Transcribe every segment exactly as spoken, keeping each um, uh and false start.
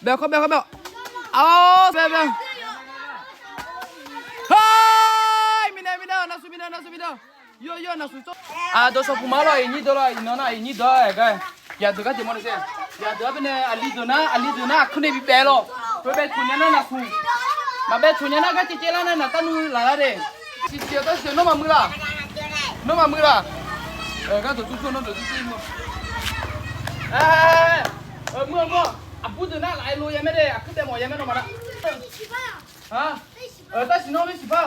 Bae khawr bae khawr bae. Aq, bae bae. Hai, minae minae, naqsur minae, naqsur minae. Yawr yawr, naqsur tsawr. Aq, dawqshawq puq ma lawr, iqnyir dawq lawr, iqnan nar iqnyir dawq-aer ghae. Yaqdeuq gar jeq mawr nae saer. Yaqdeuq-anr baenae aqli deuq nar, aqli deuq nar aqkuir nae bi baef lawr. Khoer bae teuq nya nar naqsur. Maqbae teuq nya nar gar caev caev lar nar naqtav nuiv laf lar de. Siqsiq-awq, tasiq-awq, nawr maqmuiq laf. Nawr maqmuiq laf. Ngar dawqtsuif tsawr, nawr dawqtsuif tsawr. Muiq-awq muiq-awq. Aqbur deuq nar laf-aer lo ya mae de, aqkuir bae mawf ya mae nawmaf nar. Tasiq nawr mr siqpar.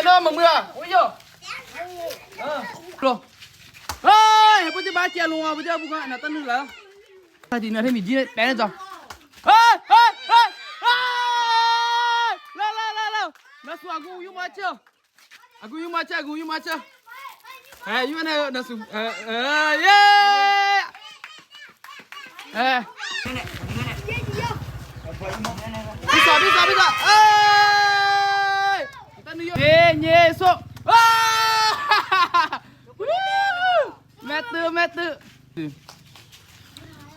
Nawr maqmuiq laf. Haeq bawr jir baq-aer caev luf-a, bawr jir bur gar naqtav nuiv laf-a. Taqdiq nar te miqjir paev nae dzawq. Lar lar lar lar. Naqsur aqgeu yurma caer-awq. Aqgeu yurma caer, aqgeu yurma caer. Ae, yur nae-eu naqsur. Birsaq birsaq birsaq. Naqtav nuiv yawr. Nyaef nyaef sor. Maerteuv maerteuv.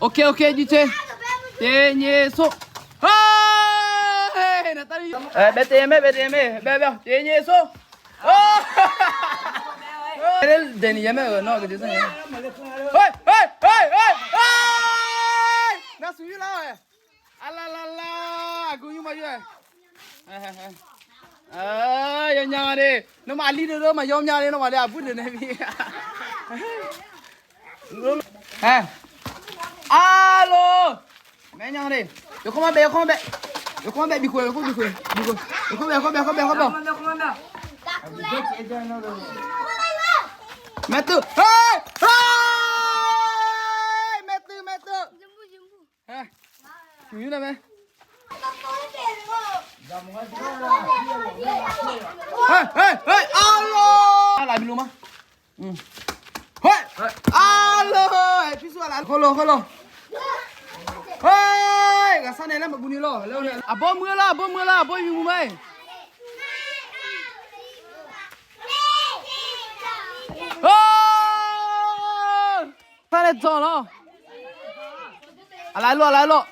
Ok ok, jirtser. Tyaer nyaef sor. Baev taef mae, baev taef mae, baev baev, tyaer nyaef sor. Daeqni ya mae-euq nawr-eu jeq zanr-a. Naqsur yurlar-awq. Arlaqlaqlaq, aqgeu nymrma yur-aer. Yawnya de. Nawmaf aqli deuq deuq maqyawmya de, nawmaf le aqbur deuq nae bi. Arlor. Maeq nya de. Yawkawr mar bae, yawkawr mar bae. Yawkawr mar bae, bikhof, yawkawr bikhof, bikhof. Yawkawr bae, yawkawr bae, yawkawr bae, yawkawr bae. Maeqteuv. Maeqteuv, maeqteuv. Arlor. Laf bi luf ma. Arlor. Hawr lor, hawr lor. Ghaqsar nae laer maqguv ni lor. Aqbawr muir-eu lar, aqbawr muir-eu lar, aqbawr yur ma-aer. Sar nae dzawq lor. Aqlaf lor, aqlaf lor.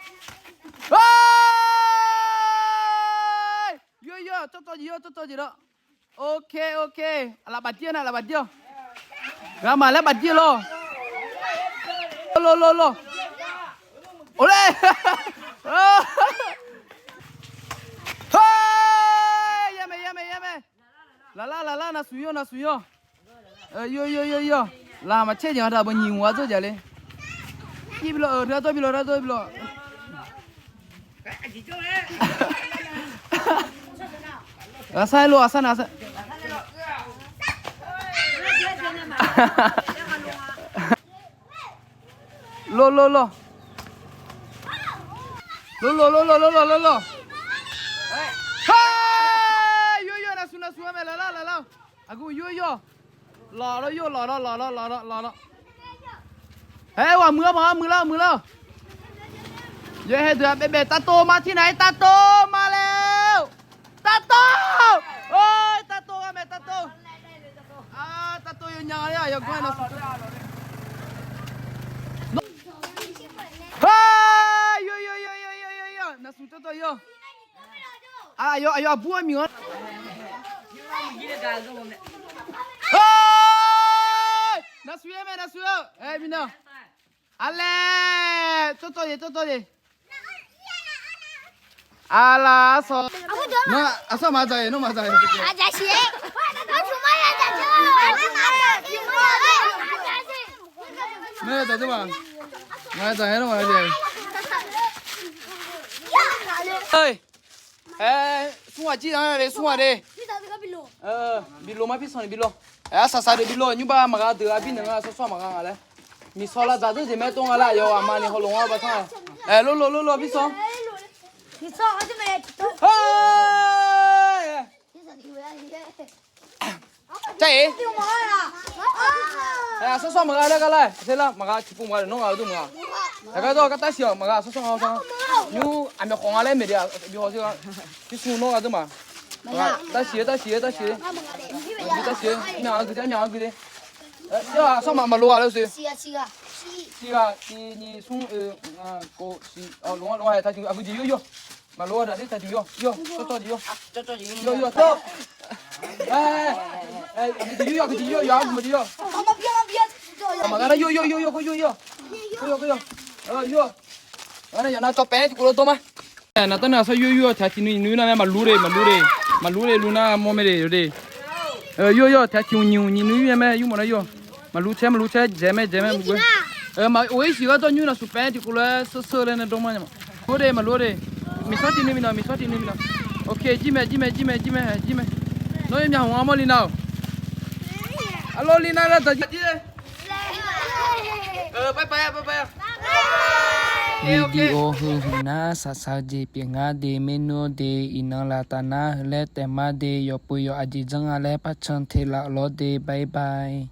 Yawr yawr, tsawrtawv jeq yawr, tsawrtawv jeq lor. Ok ok. Aqlaf bafdir-awr nae, aqlaf bafdir-awr. Ghaq maqlaer bafdir lor. Lor lor lor. Or laer. Yamae yamae yamae. Laqlar laqlar, naqsur yawr, naqsur yawr. Yawr yawr yawr yawr. Laf maqcaer jeq nga daq, bawq nyiq mq-a dzawr jaq le. Jir bi lor-euq, teu-a dzawr bi lor, teu-a dzawr bi lor. Ghaqsar-aer lor, ghaqsar nae ghaqsar. Lor lor lor. Lor lor lor lor lor lor lor. Yawr yawr, naqsur naqsur-a mae, laqlar laqlar. Aqgeu yawr yawr. Lawq lawr yawr, lawq lawr lawq lawr lawq lawq lawq. Aer, ghaq muiq-awr ma, muiq lar muiq lar. Yawhae deuq-aq baebae, tavtov ma, tirnav-ir tavtov ma laer. Tavtov. Oe, tavtov-a mae, tavtov. Tavtov yawnya-a, yawganr-aer naqsur. Yawr yawr yawr yawr yawr, naqsur tsawrtawv yawr. Aqyawf aqbur-anr miq-anr. Naqsur-aer mae, naqsur-aer. Aer, mirnae. Arlae, tsawrtawv jeq, tsawrtawv jeq. Arlaf, aqsawr. Nar aqsawr maqdzaq-iq, nawr maqdzaq-iq. Nawr ya dzaq deuq ma. Ngaq ya dzaq-aer nawr maqdzaq-iq. Aer, smr ghaq jir-a de, smr ghaq de. Bi lof ma, pirsanq ni bi lof. Aer, arsaq saq deuq bi lof, nymrbav maqgha deuq-aq birnaeq nga, sawrsawr maqgha nga laer. Miqsawq lavdzaq dzeur jeq mae tov nga laer, aqyawf aqma ni hawlof-anr ba tanr-a. Aer, lor lor lor lor, pirsanq. Car-iq. Aqsawr sawr maqgha laer gar lar, ser lar maqgha, tiqpov maqgha, nawr ghaq-eu deuq maqgha. Aqgar dawr gar tar siq-awq, maqgha, aqsawr sawr nga-awr tanr. Nymr aqmyawf khawf nga laer maeq de, bi haw ser gar. Pirsanq nawr ghaq deuq ma. Aqda siq-eu, aqda siq-eu, aqda siq-eu. Aqda siq-eu, myaq-eu gui de, myaq-eu gui de. Yawr-aq, sawrmaf maqloq-aq laer-eu siq. Siq ghaq, tiq nyiq smr oe, kof siq, loq-a, loq-a, taq tiq aqgeu jeq yawr yawr. Maqloq-a daq te taq tiq yawr yawr, cawv cawv jeq yawr. Yawr yawr tawr. Aqgeu jeq yawr, aqgeu jeq yawr, yawr aqgeu jeq yawr. Maqgha nar yawr yawr yawr yawr, kawr yawr yawr. Kawr yawr kawr yawr. Yawr. Ngar nae yawf nar cawv paev tiq khof lawr dawr ma. Naqtawr nae aqsar yur yur-awr taq tiq nui nui nar mae maqlur de, maqlur de. Maqlur de, lur nar mawr mae de, de. Yur yur-awr taq tiq nyiq nyiq nui yur mae, yur mawf nar yur. Maqlur caer, maqlur caer, dzaeq mae, dzaeq mae, maqghoe. Maqof-ir siq gharduq nymr naqsur paev tiq khof laer seur seur laer nae dawr ma nya ma. Lur de, maqlur de. Miqsawr tiq nui miqnan, miqsawr tiq nui miqnan. Ok, jir mae, jir mae, jir mae, jir mae, jir mae. Nawr yawmya hmq-anr mawr li nar-awq. Arlawr li nar lar dzaq jir. Video heu hmq nar saqsaq-eu jeq pyeuf ngar de, maernmr de, iqnan laf taf nar heu laer taef ma de, yawqpov yawq aqjeq janr nga laer par can teq laf lawr de, bye bye.